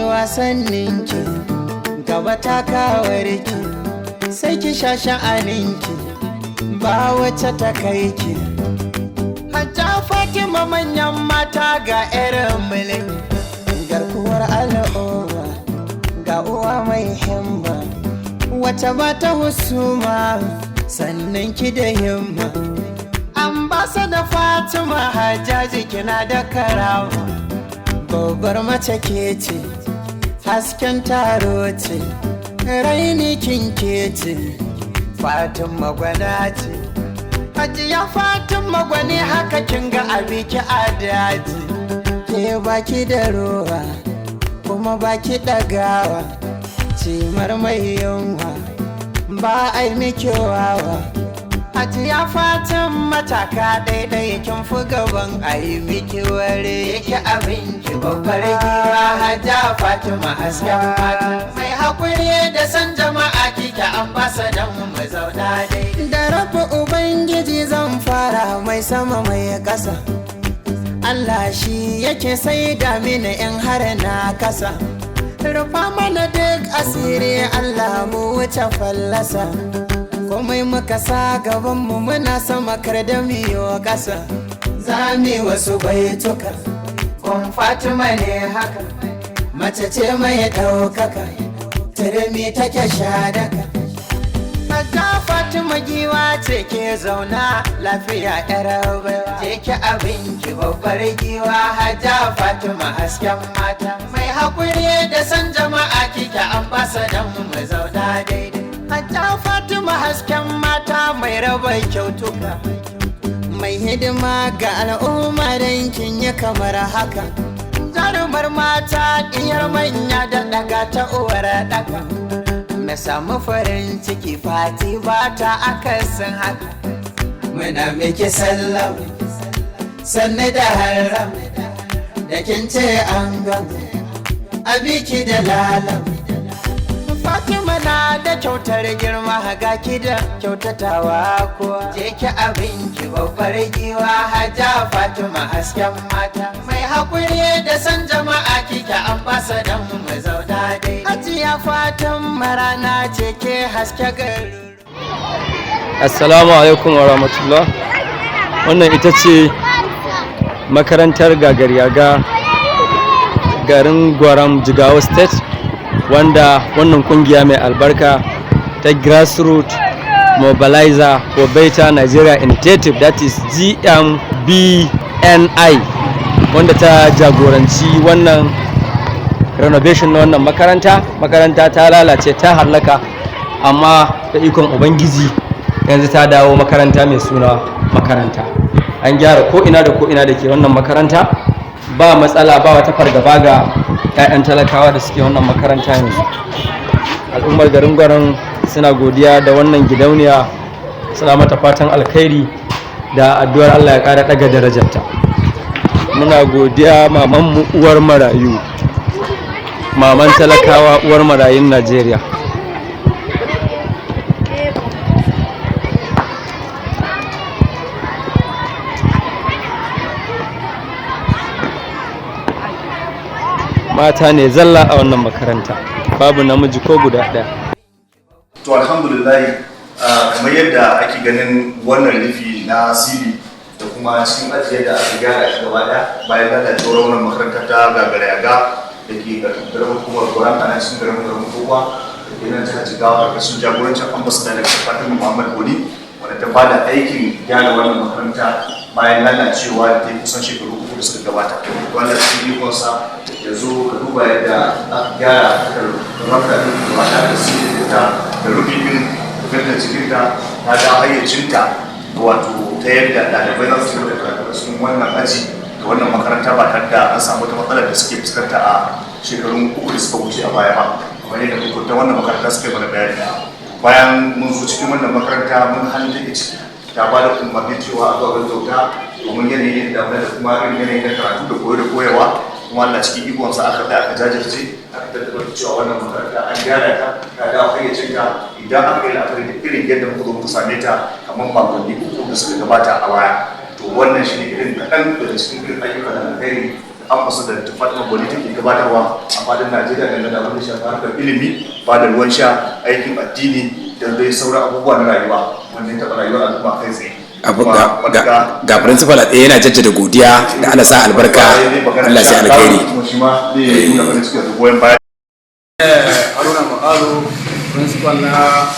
Wasanninki gaba takawarki, sai ki sha sha'aninki, ba wacce ta kai ki. Hajja Fatima, manyan mata, ga irin mulki, garkuwar al'umma, ga uwa mai himma, wata ba ta husuma, sannan ki da himma. Ambassador Fatima Hajjaji, kina da karama, babbar mace ke ce, hasken taro ce, raini kin ke ce. Fatima gwana ce, Hajiya Fatima gwani, haka kin ga abiki a daji. Ke baki da ruwa kuma baki ɗagawa, cimar mai yunwa ba a yi miki wawa. Hajiya Fatima, mataka ɗaiɗai, kin fi gaban a yi miki ware. Yake abinki babbar giwa, Hajiya Fatima hasken mata. Mai haƙuri da san jama'a kike, ambasadan mu, zauna dai. Da rafa Ubangiji zan fara, mai sama mai ƙasa. Allah shi yake sai da mini in har na kasa. Rufa mana duk asiri Allah, mu wuce fallasa. Komai muka sa gabanmu muna sama, kar da miyo ƙasa. Za mu wasu baituka, kun Fatima ne haka. Mace ce mai ɗaukaka, turmi take shadaka. Hajja Fatima giwa ce ke, zauna lafiya yar baiwa. Je ki abinki babbar giwa, Hajja Fatima hasken mata. Mai haƙuri da san jama'a kike, ambasadan mu, zauna daidai. Hajja Fatima hasken mata, mai raba kyautuka. Mai hidima ga al'umma don kin yi kamar haka. Jarumar mata, diyar manya, da ɗaga ta uwar ɗaka. Na samu farin ciki, Fati ba ta akasin haka. Muna miki sallam sannu da haram, da kin ce an gama a biki da lalam. Fatima na da kyautar girma, ga ki da kyautatawa kuwa. Je ki abinki babbar giwa, Hajja Fatima hasken mata. Mai haƙuri da san jama'a kike, ambasadan mu, zauna dai. Hajiya Fatima rana ce ke, haske garin. Assalamu alaikum wa rahmatullah. Wannan ita ce makarantar Gagariyaga, garin Gwaram, Jigawa State, wanda wannan kungiya mai albarka ta Grassroots Mobilizer for Better Nigeria Initiative, that is GMBNI, wanda ta jagoranci wannan renovation na wannan makaranta. Makaranta ta lalace, ta hallaka, amma da ikon Ubangiji yanzu ta dawo makaranta mai suna makaranta. An gyara ko ina da ko ina da ke wannan makaranta, ba matsala, ba wata fargaba ga 'ya'yan talakawa da suke wannan makaranta. Yanzu al'ummar garin Gwaram suna godiya da wannan gidauniya, suna mata fatan alkhairi da addu'ar Allah ya ƙara ɗaga darajarta. Muna godiya, mamanmu, uwar marayu, maman talakawa, uwar marayun Najeriya. Mata ne zalla a wannan makaranta, babu namiji ko guda ɗaya. To alhamdulillah, kamar yadda ake ganin wannan rufi na ceiling da kuma cikin ajiye da aka gyara shi gaba daya bayan lalacewar wannan makaranta ta Gagara Yaga da ke karamar hukumar Gwaram a nan cikin garin garin Kowa da ke nan jihar Jigawa, karkashin jagorancin Ambassador da Fatima Muhammad Goni, wanda ta bada aikin gyara wannan makaranta bayan lalacewa da ta yi kusan shekaru 3 da suka gabata. Wanda cikin ikonsa ya zo ka duba yadda aka gyara, aka rafta ɗin gaba ɗaya da ceiling ta da rufi ɗin da cikin ta, ta da hayyacinta, wato ta yadda ɗalibai za su ci gaba da karatu a cikin wannan aji da wannan makaranta ba tare da an samu wata matsalar da suke fuskanta a shekarun 3 da suka wuce a baya ba, kamar yadda hukunta wannan makaranta suka yi mana bayani. Bayan mun zo cikin wannan makaranta, mun halin da ciki, ta ba da umarnin cewa a zuwa gaggauta domin yanayin da da kuma irin yanayin na karatu da koyo da koyarwa. Kuma Allah cikin ikonsa aka tsaya, aka jajirce, aka tabbatar da cewa wannan makaranta an gyara ta, ta dawo hayyacinta, idan aka yi la'akari da irin yadda muka zo muka same ta kamar makonni 3 da suka gabata a baya. To wannan shi ne irin kaɗan daga cikin irin ayyukan alheri. Ambassador ta Fatima Gwani take gabatarwa a fadin Najeriya dangane da abin da shafi harkar ilimi, ba da ruwan sha, aikin addini da dai sauran abubuwa na rayuwa wanda ya taɓa rayuwar al'umma kai tsaye. Abu ga principal a tsaye yana jaddada godiya da Allah sa albarka, Allah sa alkhairi. Kuma shi ma zai nuna farin ciki da goyon baya. Haruna Ma'aru, principal na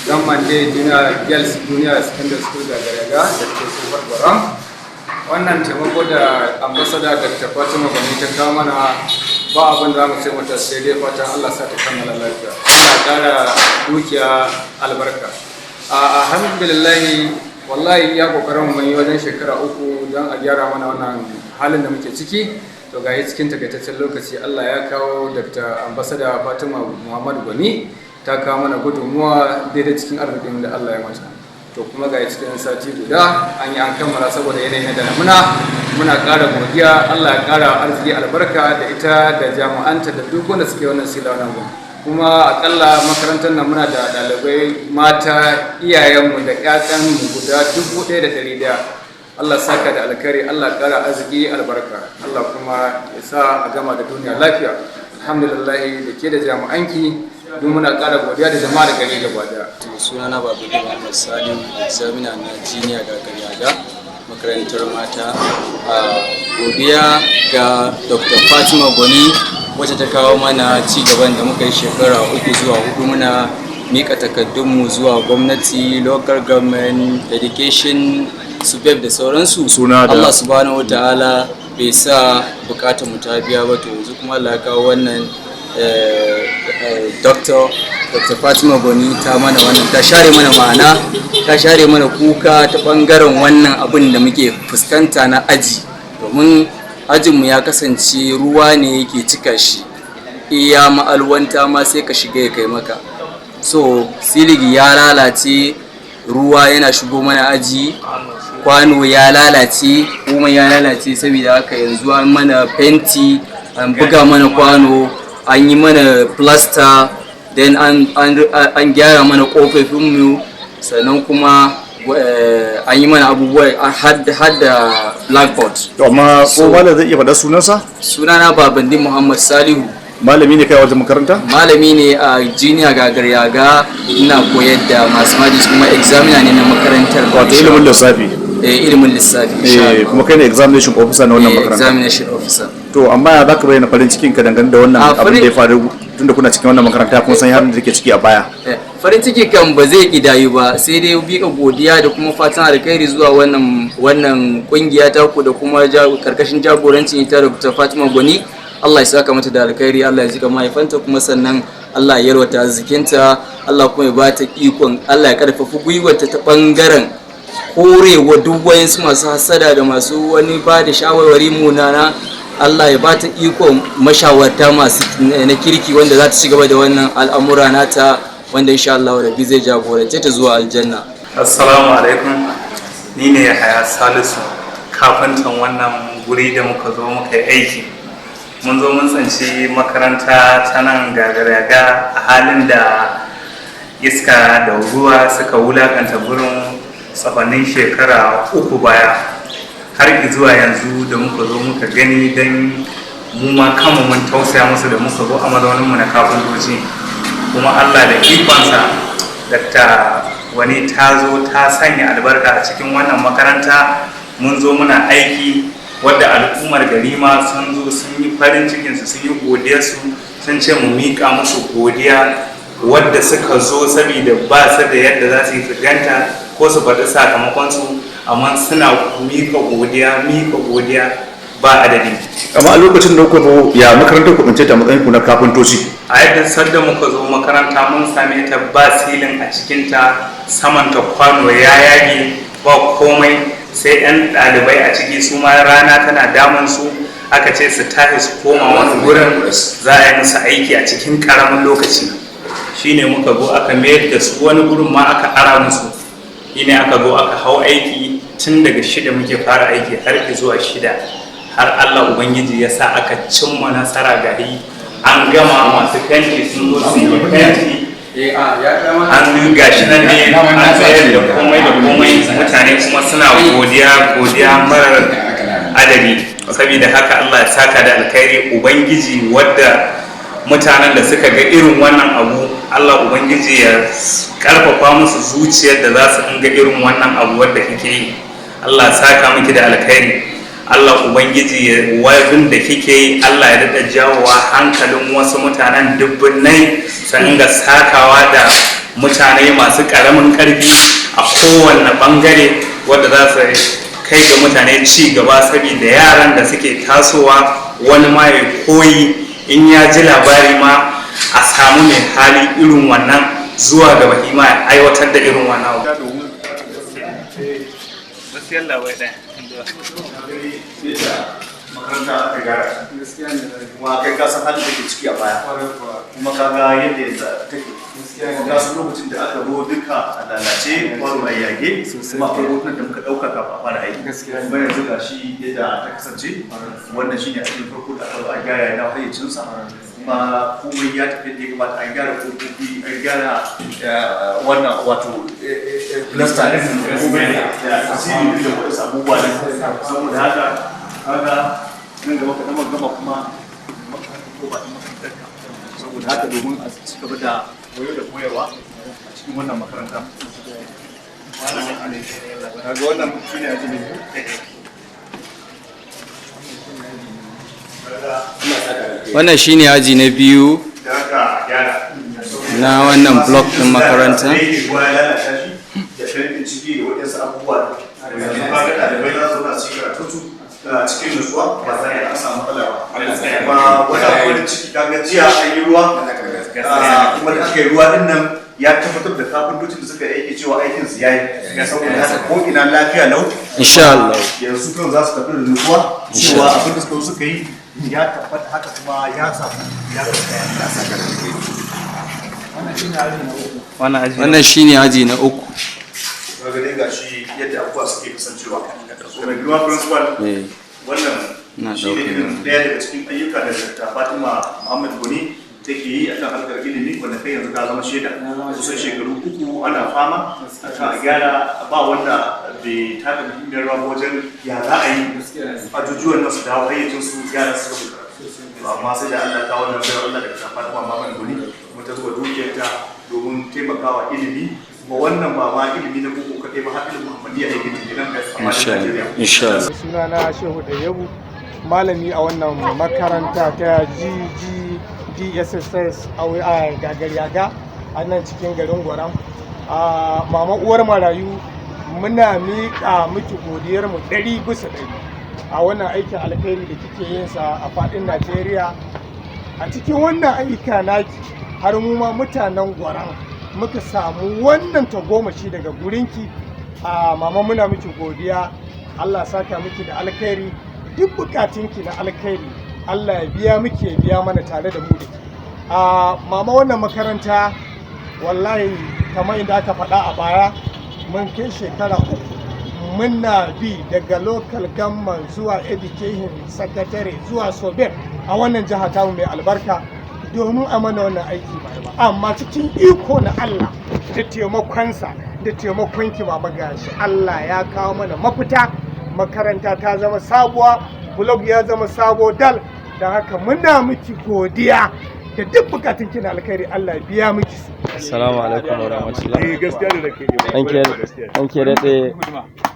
Gamman Day Junior Girls Junior Secondary School Gagaraga da ke Kofar Gwaram. Wannan taimako da ambassador Dr. Fatima Gwani ta kawo mana, ba abin da mu ce mata sai dai fatan Allah sa ta kammala lafiya. Allah ƙara dukiya albarka. Alhamdulillah, wallahi ya kokarin mun yi wajen shekara 3 don a gyara mana wannan halin da muke ciki. To ga cikin takaitaccen lokaci Allah ya kawo Dr. Ambassador Fatima Muhammad Gwani ta kawo mana gudunmuwa daidai cikin arzikin da Allah ya mata. To kuma ga cikin sati guda an yi an kammala saboda yanayi na damuna. Muna ƙara godiya, Allah ya ƙara arziki albarka da ita da jami'anta da duk wanda suke wannan sila wannan gun. Kuma akalla makarantar nan muna da ɗalibai mata, iyayenmu da ƴaƴanmu, guda 1100. Allah saka da alkhairi, Allah ƙara arziki albarka, Allah kuma ya sa a gama da duniya lafiya. Alhamdulillah, da ke da jami'anki duk muna ƙara godiya da jama'a da gari gaba daya. Sunana Babu Muhammad Salim, examiner na jiniya Gagariyaga, makarantar mata. A godiya ga Dr. Fatima Gwani wacce ta kawo mana ci gaban da muka yi shekara 3 zuwa 4 muna mika takardunmu zuwa gwamnati, local government, education, SUBEB da sauransu. Suna da- Allah subhanahu wa ta'ala bai sa bukatar mu ta biya ba. To yanzu kuma Allah ya kawo wannan Dr. Fatima Gwani ta mana wannan, ta share mana, ma'ana ta share mana kuka ta bangaren wannan abin da muke fuskanta na aji, domin ajinmu ya kasance ruwa ne yake cika shi, iya ma'alwanta ma sai ka shiga ya kai maka. So siligi ya lalace, ruwa yana shigo mana aji, kwano ya lalace, komai ya lalace. Saboda haka yanzu an mana fenti, an buga mana kwano, an yi mana plaster, then an gyara mana kofofinmu, sannan kuma an yi mana abubuwa har da blackboard. To amma ko malam zai iya faɗa sunansa? Sunana Babandi Muhammad Salihu. Malami ne kai a wajen makaranta? Malami ne a junior Gagaryaga, ina koyar da mathematics kuma examiner ne na makarantar. Wato ilimin lissafi. Eh, ilimin lissafi, insha Eh, Allah. kuma kai ne examination officer na wannan makaranta? Examination officer. To amma ya zaka bayyana farin cikin ka dangane da wannan A abin da ya faru, tunda kuna cikin wannan makaranta kun san halin da take ciki a baya? Farin ciki kan ba zai kidayu ba, sai dai bika godiya da kuma fatan alkhairi zuwa wannan kungiya ta ku da kuma karkashin jagorancin ita Dr. Fatima Gwani. Allah ya saka mata da alkhairi, Allah ya jika mahaifanta, kuma sannan Allah ya yarwata arzikinta, Allah kuma ya bata ikon, Allah ya karfafa gwiwarta ta bangaren korewa duk wayansu masu hasada da masu wani ba da shawarwari munana. Allah ya bata ikon mashawarta masu na kirki wanda za ta ci gaba da wannan al'amura nata, wanda insha Allah rabbi zai jagorance ta zuwa aljanna. Assalamu alaikum. Ni ne Yahaya Salisu, kafintan wannan guri da muka zo muka yi aiki. Mun zo mun tsinci makaranta ta nan Gagaraga a halin da iska da ruwa suka wulakanta gurin tsafannin shekara 3 baya har zuwa yanzu da muka zo muka gani, don mu ma kanmu mun tausaya musu da muka zo a mazauninmu na kafintoci. Kuma Allah da ikonsa, Dakta Wani ta zo ta sanya albarka a cikin wannan makaranta. Mun zo muna aiki wadda al'ummar gari ma sun zo sun yi farin cikinsu, sun yi godiyarsu, sun ce mu miƙa musu godiya wadda suka zo, saboda ba su da yadda za su yi su ganta ko su faɗi sakamakonsu, amma suna miƙa godiya, miƙa godiya ba adadi. Amma a lokacin da kuka zo, ya makarantar ku tsince ta matsayin ku na kafintoci? A yadda sadda muka zo makaranta, mun same ta ba silin a cikinta, samanta kwano ya yage, ba komai sai 'yan ɗalibai a ciki, su ma rana tana damun su. Aka ce su tashi su koma wani gurin, za a yi musu aiki a cikin ƙaramin lokaci. Shine muka zo aka mayar da su wani gurin ma aka ara musu. Shine aka zo aka hau aiki tun daga 6 muke fara aiki har zuwa 6, har Allah Ubangiji ya sa aka cimma nasara, gari an gama, masu fenti sun zo su yi fenti, an gashi nan ne an tsayar da komai da komai. Mutane kuma suna godiya, godiya marar adadi. Saboda haka Allah ya saka da alkhairi. Ubangiji, wadda mutanen da suka ga irin wannan abu, Allah Ubangiji ya karfafa musu zuciyar da za su ga irin wannan abu wadda kike yi. Allah ya saka miki da alkhairi. Allah Ubangiji ya wazin da kike yi, Allah ya daɗa jawowa hankalin wasu mutanen dubbunai su ga sakawa da mutane masu ƙaramin ƙarfi a kowanne ɓangare wadda za su kai ga mutane ci gaba, saboda yaran da suke tasowa wani ma ya koyi in ya ji labari ma a samu mai hali irin wannan zuwa gaba ma ya aiwatar da irin wannan abu. Makaranta aka gyara, kuma kai ka san halin da ke ciki a baya, kuma ka ga yadda yanzu take, kuma ka san lokacin da aka zo duka a lalace, kwano a yage, kuma akwai hotunan da muka ɗauka kafin a fara aiki, kuma yanzu ga shi yadda ta kasance. Wannan shine aikin farko da aka zo a gyara yana hayyacinsa, kuma komai ya tafi da ya kamata. An gyara kofofi, an gyara wannan wato plaster ɗin, komai da asiri da wasu abubuwa ne. Saboda haka kaga nan gaba kaɗan muka gama kuma makarantar ko ba ɗin makarantar ka. Saboda haka domin a ci gaba da koyo da koyarwa a cikin wannan makaranta. Kaga wannan shine aji ne. Wannan shine aji na biyu Da haka gyara na wannan block ɗin makaranta. Ruwa ya lalata shi da fentin ciki da waɗansu abubuwa. Yanzu kaga ɗalibai za su zauna su yi karatu su a cikin nutsuwa ba tare da an samu matsala ba. Kuma wani abu farin ciki, kaga jiya an yi ruwa, kuma da aka yi ruwa din nan ya tabbatar da kafintocin da suka yi aiki cewa aikin su yayi, saboda haka ko ina lafiya lau. Insha Allah. Yanzu kan za su tafi da nutsuwa cewa abin da suka zo suka yi ya tabbata haka, kuma ya samu ya tabbata. Wannan aji. Wannan shine aji na uku. Kaga dai gashi yadda abubuwa suke kasancewa. Mai girma principal, wannan Na shi ne ɗauke irin ne. ɗaya daga cikin ayyuka da Dr. Fatima Muhammad Goni take yi akan harkar ilimi, wanda kai yanzu ka zama shaida. Kusan shekaru 3 ana fama akan a gyara, ba wanda bai taka muhimmiyar rawa ba wajen ya za a yi ajujuwan nan su dawo hayyacin su, yara su gaba karatu. To amma sai da Allah ya kawo wannan bayar Allah, Dr. Fatima Muhammad Goni, kuma ta zuba dukiyarta domin taimakawa ilimi, kuma wannan ba ma ilimi na boko kaɗai ba, har ilimin Muhammadiyya aikin ta kenan a faɗin Insha Allah. Najeriya. Insha Allah. Sunana Shehu Ɗayyabu, malami a wannan makaranta ta GGDSSS a Gagaryaga a nan cikin garin Gwaram. A mama uwar marayu, muna miƙa miki godiyar mu 100% a wannan aikin alkhairi da kike yin sa a faɗin Najeriya. A cikin wannan ayyuka naki har mu ma mutanen Gwaram muka samu wannan tagomashi daga gurinki. A mama, muna miki godiya. Allah saka miki da alkhairi. Duk bukatunki na alkhairi Allah ya biya miki, ya biya mana tare da mu da ke. A mama, wannan makaranta wallahi kamar inda aka faɗa a baya, mun kai shekara 3 muna bi daga local government zuwa education secretary zuwa SUBEB a wannan jiha tamu mai albarka domin a mana wannan aiki ba, amma cikin iko na Allah da taimakonsa da taimakon ki mama, gashi Allah ya kawo mana mafita. Makaranta ta zama sabuwa, block ya zama sabo dal. Don haka muna miki godiya da duk bukatun ki na alkhairi Allah ya biya miki su. Assalamu alaikum wa rahmatullah. Gaskiya ne da ke. An ke daɗe,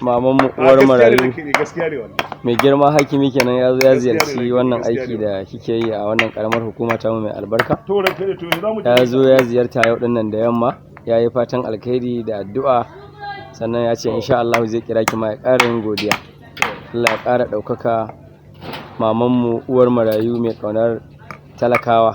maman mu uwar marayu. Gaskiya ne wannan. Mai girma hakimi kenan ya zo ya ziyarci wannan Gaskiya aiki ne. da kike yi a wannan karamar hukuma ta mu mai albarka. To ranka da to za mu Ya zo ya ziyarta yau dinnan da yamma, ya yi fatan alkhairi da addu'a, sannan ya ce insha Allah zai kira ki ma ya ƙara yin godiya. Allah ya ƙara ɗaukaka mamanmu uwar marayu mai ƙaunar talakawa.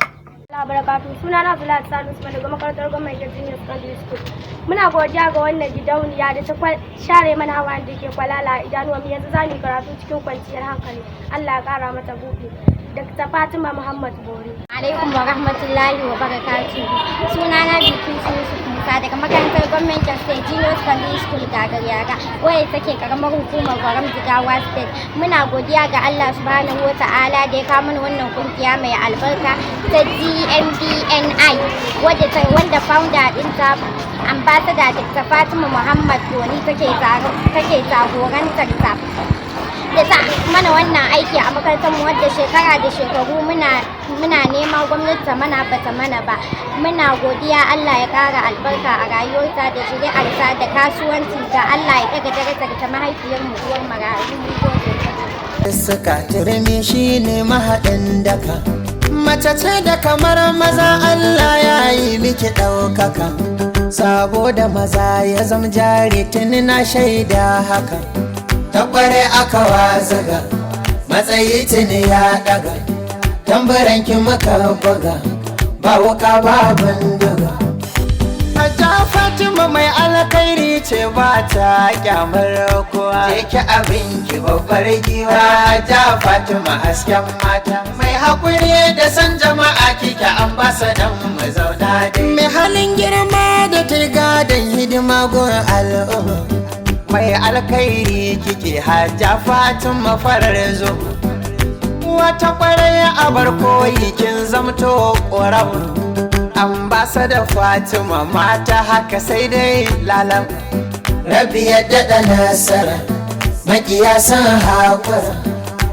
Allah barakatu. Suna na Zulaihat Salisu Usman daga makarantar gwamnati Junior Secondary School. Muna godiya ga wannan gidauniya da ta share mana hawayen da ke kwalala a idanuwan mu. Yanzu za mu yi karatu cikin kwanciyar hankali. Allah ya kara mata buɗe. Dr. Fatima Muhammad Bori. Alaikum wa rahmatullahi wa barakatuhu. Sunana Bilkisu Yusuf Musa daga makarantar gwamnatin State Junior Secondary School Gagaryaga, wadda take karamar hukumar Gwaram, Jigawa State. Muna godiya ga Allah subhanahu wa ta'ala da ya kawo mana wannan kungiya mai albarka ta GMBNI, wadda ta wanda founder ɗinta Ambassador Dr. Fatima Muhammad Goni take jagorantar ta. Da ta mana wannan aiki a makarantar mu, wadda shekara da shekaru muna nema gwamnati ta mana, bata mana ba. Muna godiya, Allah ya ƙara albarka a rayuwarta da zuri'arta da kasuwancinta. Allah ya ɗaga darajar ta, mahaifiyar mu, uwar marayu. Mun gode. Suka turmi shi ne mahaɗin daka, mace ce da kamar maza. Allah ya yi miki ɗaukaka, saboda maza ya zam jari, tuni na shaida haka. Ta kware aka wazaga, matsayi tuni ya ɗaga. Tambaranki muka buga, ba wuka ba bindiga. Hajja Fatima mai alkhairi ce, ba ta kyamar kowa. Je ki abinki, babbar giwa. Hajja Fatima hasken mata. Mai haƙuri da san jama'a kike, ambasadan mu, zauna dai. Mai halin girma da gadon hidima gun al'umma. Mai alkhairi kike, Hajja Fatima farar zo. Wata kwarai abar koyi, kin zamto ƙoramu. Ambasada Fatima, mata haka sai dai lalam. Rabi ya daɗa nasara, makiya san haƙura.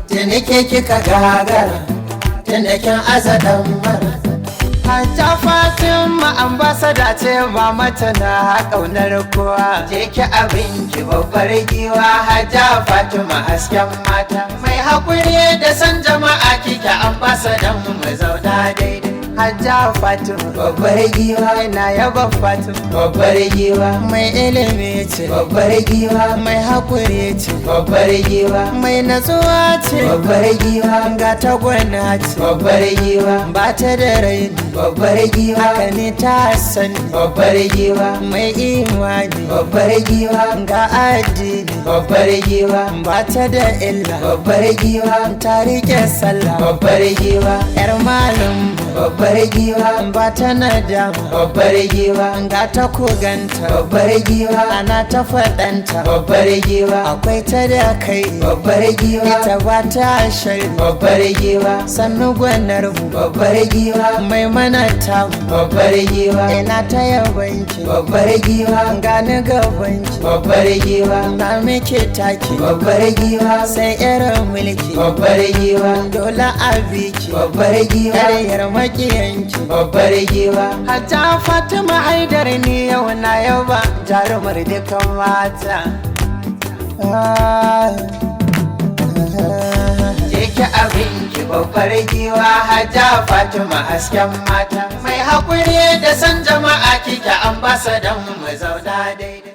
Tuni ke kika gagara, tuni kin azadan mara. Hajja Fatima ambasada ce, ba mata na ƙaunar kowa. Je ki abinki, babbar giwa. Hajja Fatima hasken mata. Mai haƙuri da san jama'a kike, ambasadan mu, zauna daidai. Hajja Fatima babbar giwa, na yaba Fatima babbar giwa. Mai ilimi ce, babbar giwa. Mai hakuri ce, babbar giwa. Mai natsuwa ce, babbar giwa. Ga ta gwana ce, babbar giwa. Ba ta da raini, babbar giwa. Haka ne ta sani, babbar giwa. Mai imani, babbar giwa. Ga addini, babbar giwa. Ba ta da illa, babbar giwa. Ta rike sallah, babbar giwa. Yar malam, babbar giwa. Ba ta nadama, babbar giwa. Ga ta koganta, babbar giwa. Ana ta faɗanta, babbar giwa. Akwai ta da kai, babbar giwa. Ita ba ta shari, babbar giwa. Sannu gwanar mu, babbar giwa. Mai mana ta, babbar giwa. Ina ta yabanki, babbar giwa. Gani gabanki, babbar giwa. Na muke taki, babbar giwa. Sai irin mulki, babbar giwa. Dole a biki, babbar giwa. Karyar makiyanki, babbar giwa. Hajja Fatima Haidar, ni yau na yaba jarumar dukan mata. Je ki abinki, babbar giwa. Hajja Fatima hasken mata. Mai haƙuri da san jama'a kike, ambasadan mu, zauna daidai.